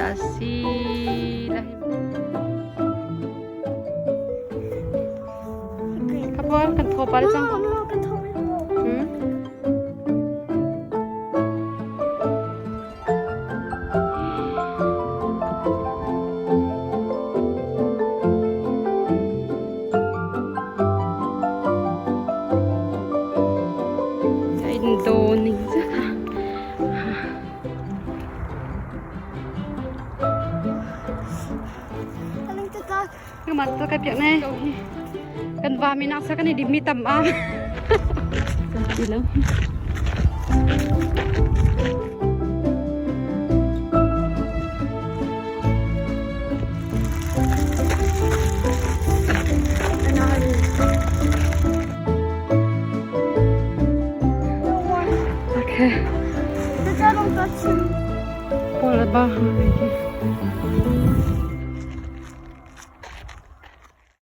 dah a si la hi. Kapal kan tho pa le cang. Kan tho. Do ning cu Ngamah tu kai piak ne. Kan va mi nak sa kan i dim mi tam am. Ti lo. Okay. Paul ba.